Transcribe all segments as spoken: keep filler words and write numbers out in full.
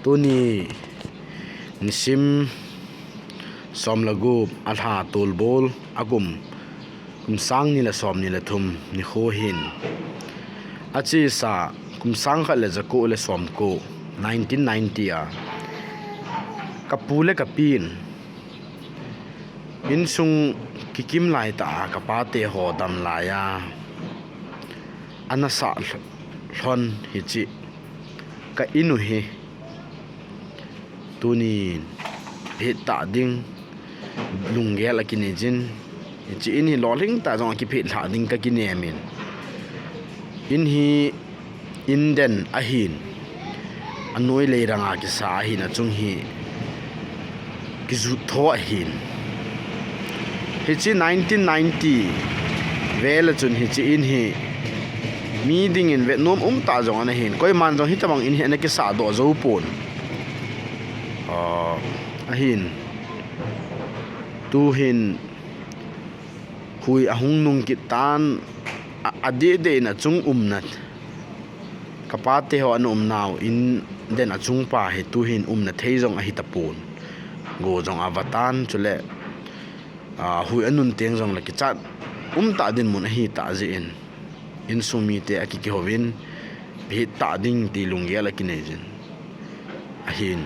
Tuni nisim som le gup, alha tolbol, akum kum sang ni le som ni le thum nikho hin, achesa kum sang khat le jako le som ko, nineteen ninety a, kapu le kapin insung kikim laitah a kapate ho dam laiya ana sah lhon hiche ka inu hi tunin phet tah ding lunggel akinei jin, hiche in hi lolhing tah jong akiphet lhah ding kakinem in, in hi in den ahin, anoi leiranga kisa ahin, achung hi kijut tho ahin. Hiche nineteen ninety vel a chun hiche in hi mi dingin vetnom umtah jong ana hin, koiman jong hitabang in hi ana kisah doh jou pon. Ahin, tuhin hui ahung nung kit tan, adeh deh in achung umna, kapate ho ana umnau in den achung pa hi tuhin umna thei jong ahitapon. Go jong avatan, chule hui anun teng jongle kichat umtah dinmun ahitah jeh in, insung mite akikihou vin, phet tah ding ti lunggel akinei jin ahin.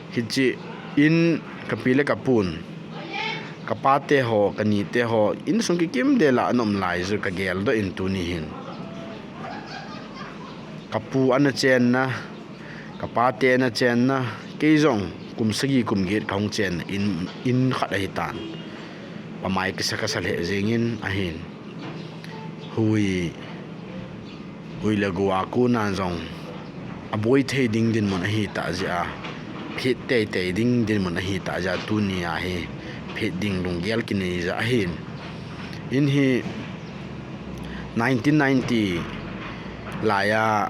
Hiche in kapi le kapun, kapate ho, kanite ho, insung kikim dela ana um lai chu kageldoh in tuni hin, kapu ana chenna, kapate ana chenna, kei jong kum sagi kum get kahung chenna in, in khat ahitan, pamai kisa kasa lheh jengin ahin. Hui, hui le go a kona jong aboi thei ding dinmun ahitah jeh a, phet teitei ding dinmun ahitah jeh a, tunia hi phet ding lunggel kinei jeh ahin. In hi nineteen ninety laiya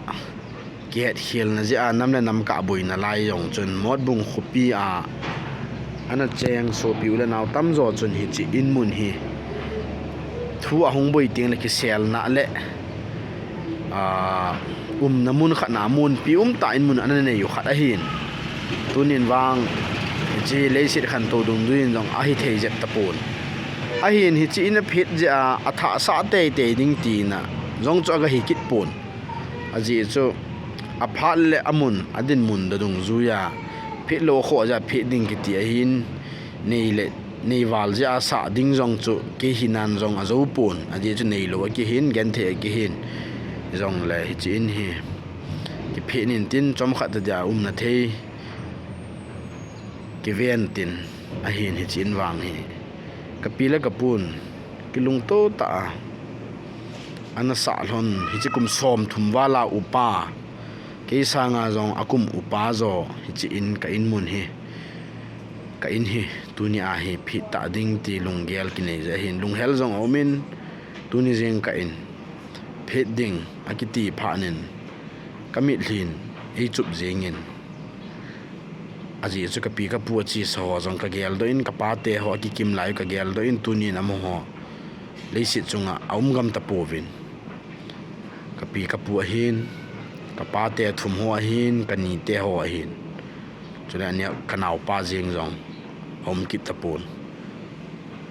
kihetkhelna jeh a nam le nam kahboina lai jong chun Motbung khopi a ana cheng sopi u le nao tamjo chun hiche in mun hi thu ahung boi tengle kiselna le umna mun khatna munpi umtah in mun ana nei u khat ahin. Tunin vang hiche leiset khantou dungjuiyin jong ahithei jep tapon. Ahin hiche in aphet jeh a athah sah teitei ding tina jong chu agahi kit pon. Ajeh chu aphat le amun, adinmun da dungjuiya phet lou akhoh jeh a phet ding kiti ahin, nei le nei val jeh a sah ding jong chu kei hinan jong ajou pon. Ajeh chu neilou akihin, genthei akihin. Jongle hiche in hi kiphet in tin, chomkhat tadia umna thei kiven tin ahin, hiche in vang hi kapi le kapun kilungto tah a ana sah lhon, hiche kum somthum vala upa, kei sanga jong akum upa jo hiche in ka in mun hi, ka in hi tunia hi phet tah ding ti lunggel kinei jeh ahin, lunghel jong aumin, tuni jeng ka in phet ding akiti phatnin kamitlhin eichup jengin. Ajeh chu kapi kapu achesa ho jong kageldoh in, kapate ho akikim lai u kageldoh in, tunin amaho leiset chunga aum gam tapouvin. Kapi kapu ahin, kapate thum ho ahin, kanite ho ahin, chule ania kanaopa jeng jong aum kit tapon.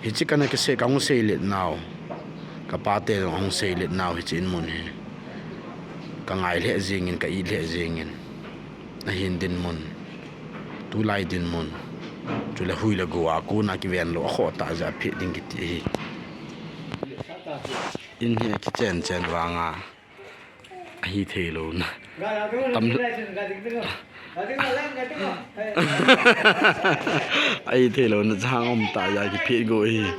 Hiche kana kisei, kahung seilet nau, kapate jong ahung seilet nau hiche in mun hi kangai lheh jengin, ka it lheh jengin. Ahin dinmun, tulai dinmun, chule hui le go a kona kiven lou akhoh tah jeh a phet ding kiti ahi. In hi akichen chen vanga ahitheilou na tam, ahitheilou na chang um tah jeh a kiphet go ahi.